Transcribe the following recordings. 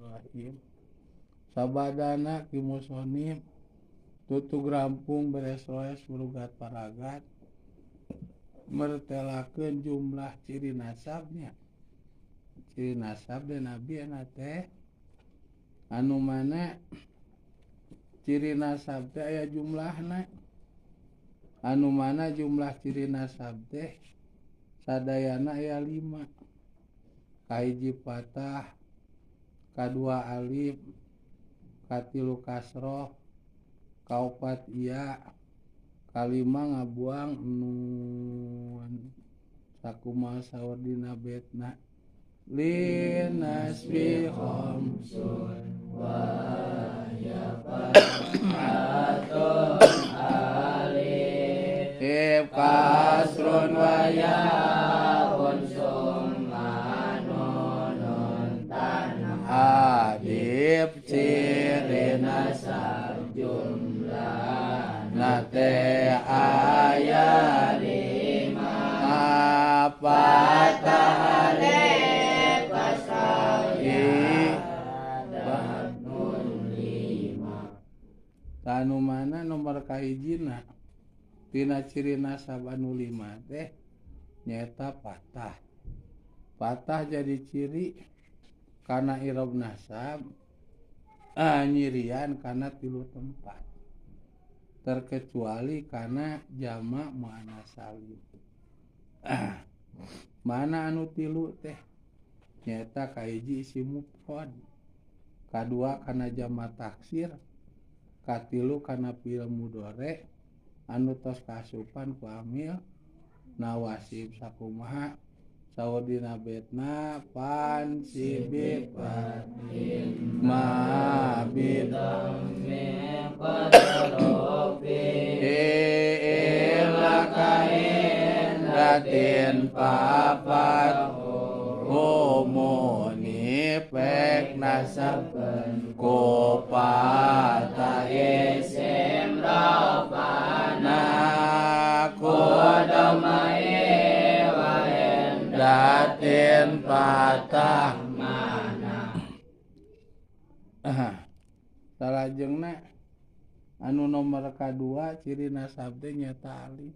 Bismillahirrahmanirrahim. Sabadana ki musonib tutug rampung beres roes merugat paragat mertelakeun jumlah ciri nasabnya. Ciri nasab dan nabi teh anu mana ciri nasab teh aya jumlahna, anu mana jumlah ciri nasab teh sadayana aya 5. Kahiji patah, kadua alif, katilu kasroh, kaopat iya, kalima ngabuang nun. Sakumaha saur dina betna linasbi khamsun wa ya fathatun alif kasrun wa yaun summa nunun tan alif ciri nasab jumlah nate aya 5 patah alif kasrah ya nun 5. Tanu mana nomor kahijina tina ciri nasab anu 5 teh nyaeta patah. Patah jadi ciri kana irob nasab nyirian kana 3 tempat, terkecuali kana jama muannas salim. Mana anu 3 teh nyaeta kahiji isim mufrad, kadua kana jama taksir, katilu kana fi'il mudhari anu tos kaasupan ku amil nawasib. Sakumaha saur dina betna pan sibi ma bi dhammi qadrobi ila kain datin papat homoni pek nasab kopata isim robana kodamai datin patah mana. Salajengna anu nomor kadua ciri nasab teh nyaeta alif.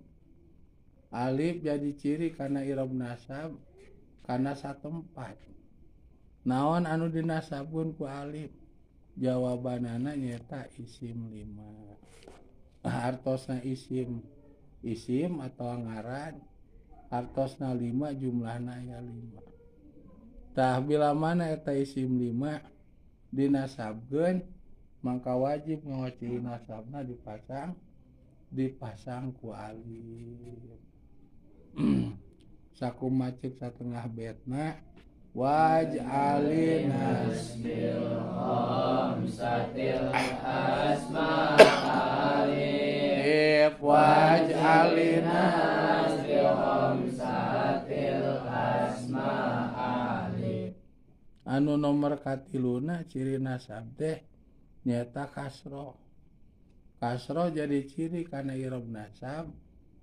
Alif jadi ciri kana irob nasab kana satempat. Naon anu dinasabkeun ku alif? Jawabanana nyaeta isim 5. Artosna isim isim atau ngaran artosna 5 jumlahna aya 5. Tah bila mana eta isim 5 dinasabkeun mangka wajib ngawa ciri nasabna dipasang ku alif. Sakumaha ceuk satengah betna waj'alin nasbil khamsatil asma alif waj'alin nasbil khamsatil asma alif. Anu nomor katiluna ciri nasab teh nyaeta kasroh. Kasroh jadi ciri kana irob nasab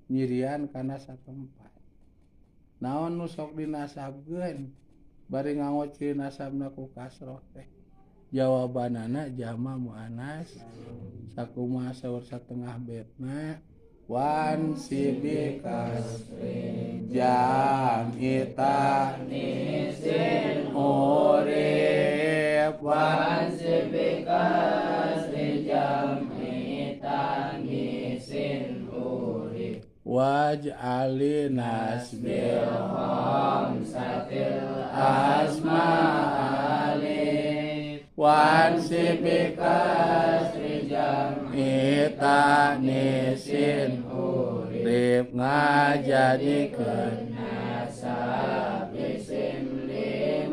nyirian kana satempat. Naon nu sok dinasabkeun bari nganggo ciri nasabna ku kasroh teh? Jawabanana jama muannas. Sakumaha saur satengah betna wan sibi kasri jam ita nisin urip wan sibi kasri jam ita nisin urip waj'alin nasbil khamsatil asma alif wan sibi kasri jam ita nisin urip ngajadikeun nasab isim 5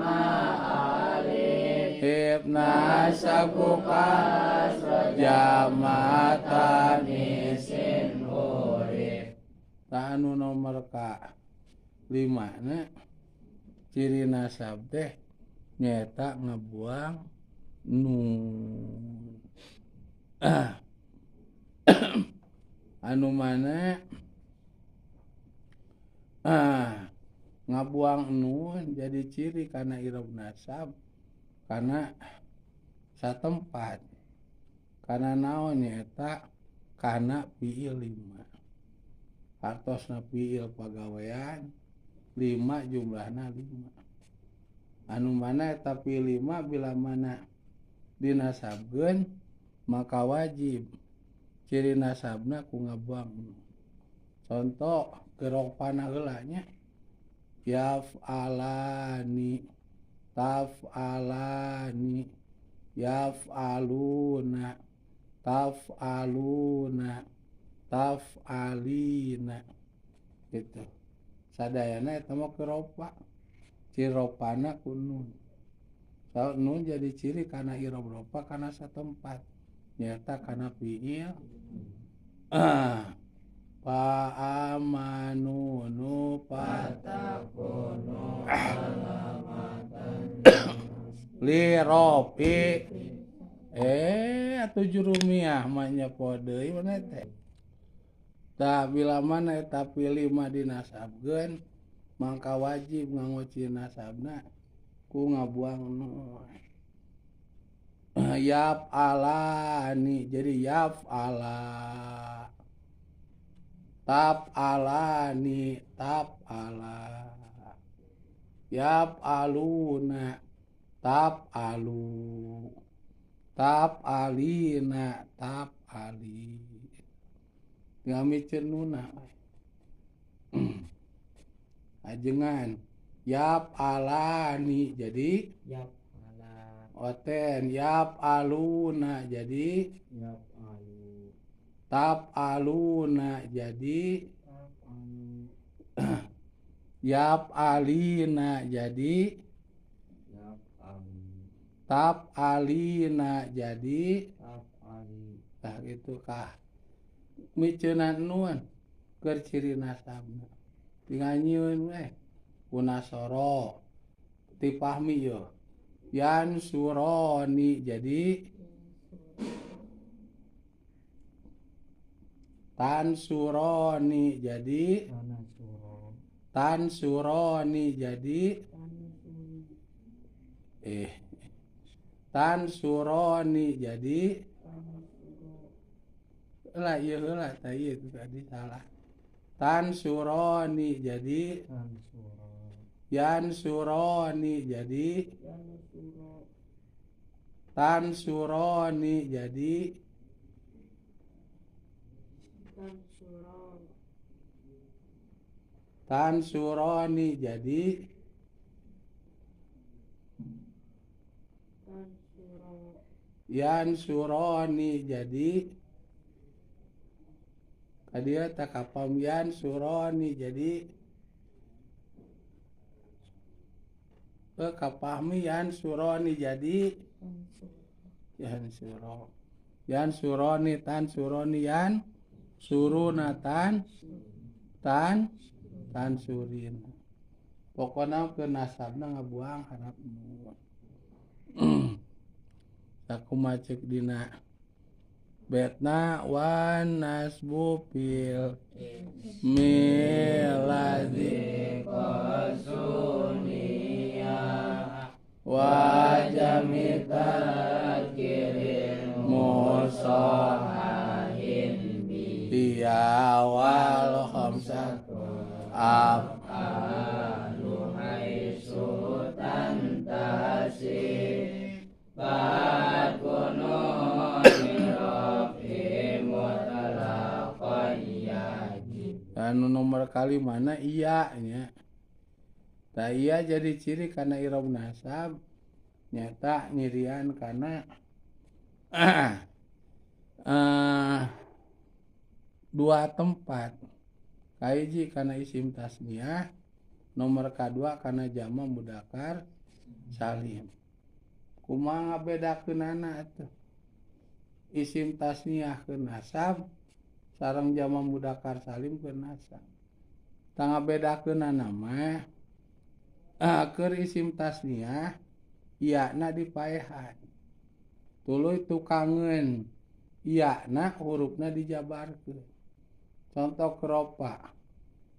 alif nasab ku kasra jamatan nisin urip. Tah anu nomor ka 5 na ciri nasab teh nyaeta ngabuang nun. Anu mana ngabuang nun jadi ciri karena irob nasab karena satempat kana naon nyaeta kana fiil 5 hartosna fiil pagawean 5 jumlahna 5 anu mana eta fiil 5 bila mana dinasabkeun maka wajib ciri nasabna ku ngabuang. Contoh geropana heula nya yaf'alani taf'alani yaf'aluna taf'aluna taf'alina gitu. Sadayana eta mah keropa ciropana ku nun. So, nun jadi ciri kana irob ropa kana satempat nyata kana fiil pa amanu nu patakunu alamatan li rofi atuh jurumiah mah nya podeui mana teh. Tah bila mana eta fiil 5 dinasabkeun mangka wajib nganggo ciri nasabna ku ngabuang nun. Yaf alani jadi yaf ala tap alani tap ala yaf aluna tap alu tap alina tap ali ngamiceun nuna ajengan yaf alani jadi yaf ala oten yaf aluna jadi yaf alu tap aluna jadi tap alu yaf alina jadi yaf alu tap alina jadi tap ali. Tah gitu kah miceunan nun keur ciri nasabna tinggal nyieun we ku nasoro ti fahmi yeuh yan suroni jadi tan suroni jadi tan suroni jadi tan suroni jadi lah ieu heula tah ieu tadi salah tan suroni jadi yan suroni jadi tan suroni jadi tan suroni jadi yan suroni jadi kadieu tah kapam yan suroni jadi kapahmi yan suroni jadi yan suro yan suroni tan suroni yan suruna tan tan tan surin. Pokona keur nasabna ngabuang harap nun. Sakumaha ceuk dina betna wan nasbu fil miladzi qasunia wa jamitat kirin musahahin bi iya wal khamsatu af alu haisu tantasi bakunun anu nomor kali mana iya nya. Tah iya jadi ciri kana irob nasab nyata nyirian kana dua tempat. Kahiji kana isim tasniah, nomor kadua kana jama mudakar salim. Kumaha ngabedakeunana atuh? Isim tasniah keur nasab sareng jama mudakar salim keur nasab. Tah ngabedakeunana mah keur isim tasniah iyana dipaehan. Tuluy tukangeun iyana hurufna dijabarkeun. Contoh keropa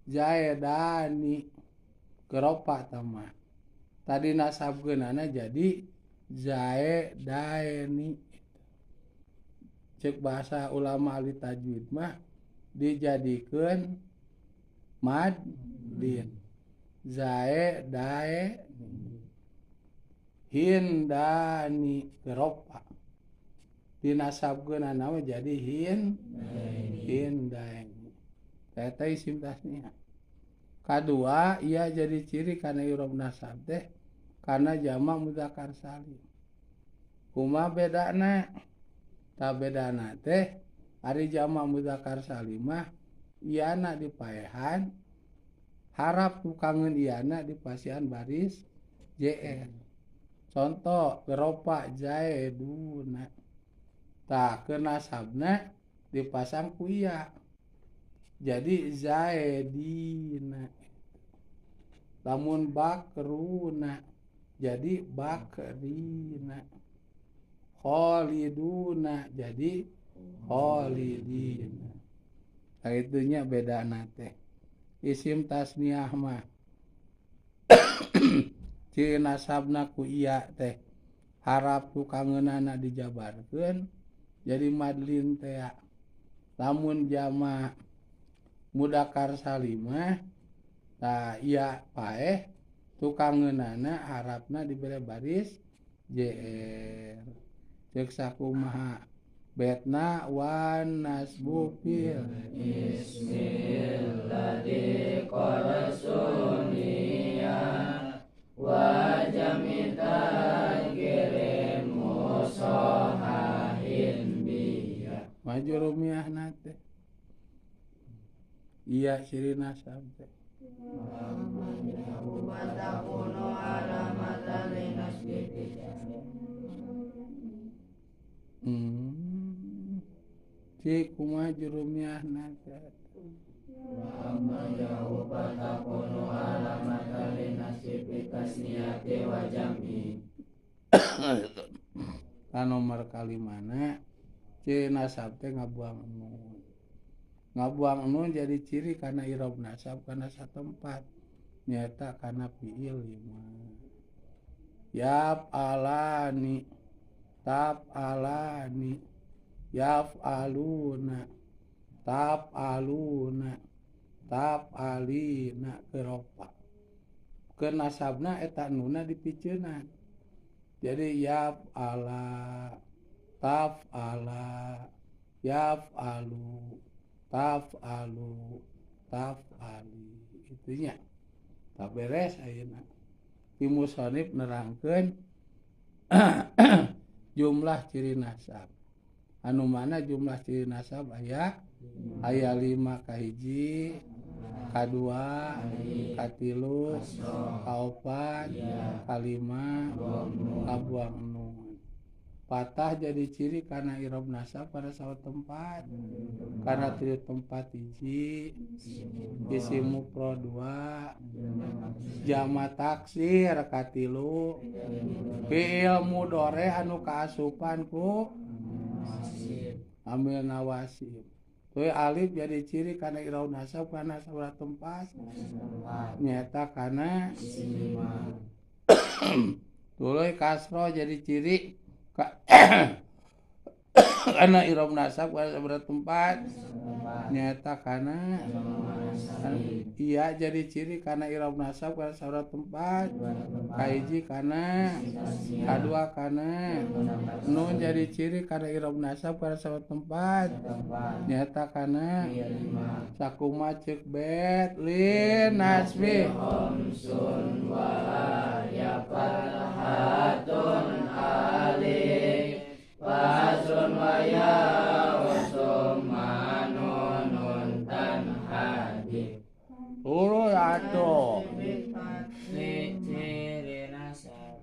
zaedani keropa tah mah. Tadi nasabkeunana jadi Zae daeni. Cek bahasa ulama ahli tajwid mah dijadikeun mad lin. Zae dae hindani keropa dinasabkeun nama jadi hindaeni. Eta isim tasniah. Kadua ia jadi ciri kana i'rab nasab teh kana jamak mudzakkar salim. Kumaha bedana? Ta bedana teh ari jamak mudzakkar salim mah iana dipaehan harap tukangeun iana dipasihan baris JR. Contoh geropa zaiduna. Tah keur nasabna dipasang ku iya. Jadi zaidina. Lamun bakruna jadi bakrina. Khaliduna jadi khalidina. Nah itunya bedana teh. Isim tasniah mah ciri nasabna ku iya teh harap tukangeunana dijabarkeun jadi madlin teh. Lamun jamak mudzakkar salimah tah iya paeh tukangeunana harapna dibere baris JR. Ceuk sakumaha betna wan nasbu fil ismil ladzi qad suniya wa jamitan kirim musahahin biya. Maju rumiahna teh. Iya ciri nasab teh. Cik kumaha jurumiahna teh. Wa amma yahu fatakunu alamatan linasbi tasniyati wa jam'i. Ka nomor kalimana ciri nasab teh ngabuang nun. Ngabuang nun jadi ciri karena i'rab nasab kana satempat nyaeta kana fiil lima. Yaf alani taf alani yaf aluna taf aluna taf alina keropa. Keur nasabna eta nunna dipiceunan. Jadi yaf ala taf ala yaf alu taf alu taf ali itunya. Tak beres ayeuna. Ki musonif nerangkeun jumlah ciri nasab. Anu mana jumlah ciri nasab aya aya 5 kahiji, kadua, katilu, kaopat, kalima, kabuang nun. Patah jadi ciri karena i'rab nasab pada satu tempat, karena tilu tempat hiji, isim mufrad 2, jama taksir katilu, fi'il mudhari anu kaasupan ku amil nawasib. Tuluy alif jadi ciri karena i'rab nasab karena sabaraha tempat, nyata kana tuluy kasroh jadi ciri karena i'rab nasab karena sabaraha tempat, nyata kana iya jadi ciri karena i'rab nasab karena sabaraha tempat, kahiji kana, kadua kana, nun jadi ciri karena i'rab nasab karena sabaraha tempat, nyata kana sakuma ceuk bet lin nasbi khamsun wa ya fathatun alif fasun wa ya usmanun tanhadi. Urut atuh. Ciri nasab.